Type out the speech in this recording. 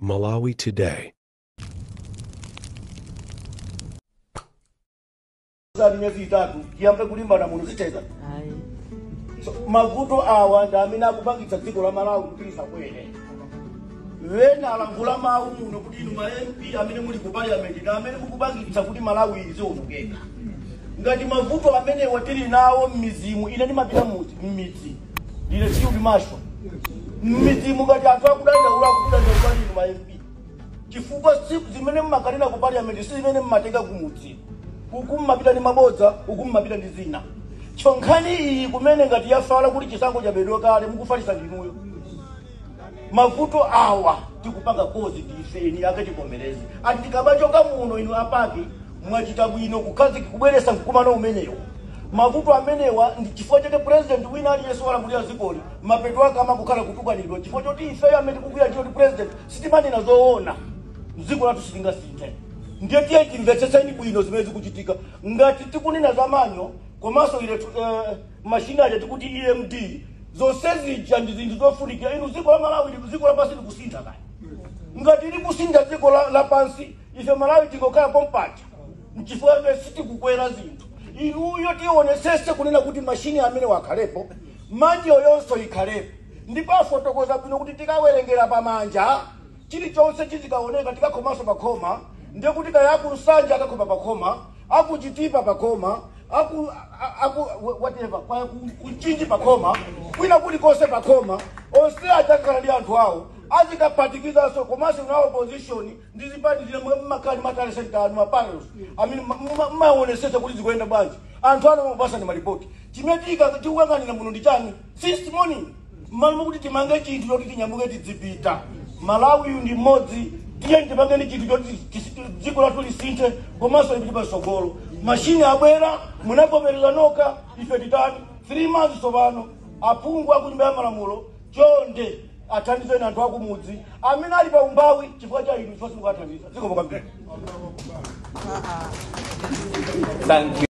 Malawi Today. Za miyezi 3 tiyambe kulimbana muno ziteza. So, mavuto awa ndi amene akupangitsa dziko la Malawi kuti lisakwere. Wena alankhula mawu muno kuti inu ma MP amene muli ku parliament ndi amene mukupangitsa kuti Malawi iziwonongeka. Ngati mavuto amenewa tili nawo m'midzimu, ine ndimapita m'midzi, ndine field marshal. M'midzimu ngati anthu akudandaula, akudandaula inu ma MP, chifukwa si zimene mmakanena ku parliament si zimene mmatenga kumudzi. Uku mmapita ndi mabodza, uku mmapita ndi zina. Nkhani iyi kumene ngati yafala kuti chisankho chabedwa kale, mukufalisa ndinuyo. Mavuto awa tikupanga cause ndife eni ake, tivomereze. Ati tikabachoka muno, inu a PAC mwachita bwino kukhazika kubweresa mkumano umenewo. Mavuto amenewa ndi chifukwa chake president wina aliyense walamulira dzikoli, mapeto ake amakukhala kutukanidwa, chifukwa choti ifeyo amene tikugwira ntchito ndi president sitimanena zoona, mdziko lathu sitingasinthe. Ndiye tiye timvetsetseni bwino zimene zikuchitika. Ngati tikunena za manual komanso ile mashini aja tikuti EMD, zonse zija ndi zinthu zofunikira. Inu, dziko la Malawi, dziko lapansi likusintha kaya. Ngati likusintha dziko lapansi, ife Malawi tingokhala pompacha, nchifukwa chake sitikukwera zinthu. Inuyo tionesese kunena kuti mashini amene wakhalepo, manual yonso ikhalepo, ndipo afotokoza bwino kuti tikawerengera pamanja, chilichonse chizikaoneka, tikakhomanso pakhoma. Ndiye kuti kaya akuNsanje akakhoma pakhoma, akuChitipa pakhoma, aku whatever, kwaya kuChinji pakhoma, kwina kulikonse pakhoma, onse adzakhala ndi anthu awo azikaphatikizanso. Komanso na opposition ndi zipani zine mmakhala ndi ma tally center anu, ma panels amene mmaonesesa kuti zikuyenda bwanji. Anthu ano mapasa ndi malipoti. Chimene tikukang'anira muno ndi chani since morning? Mmalo mokuti timange chinthu choti tinyamuke tidzipita, Malawi uyu ndi mmodzi. Tiye tipangeni chinthu choti dziko lathu lisinthe komanso lipite patsogolo. Mashini abwera, munavomereza nokha. Ife titani? 3 months tsopano. Aphungu aku Nyumba ya Malamulo, chonde athandizeni anthu akumudzi amene ali pa umbawi chifukwa cha inu, chifukwa simukathandiza. Zikomo kwambiri. Thank you.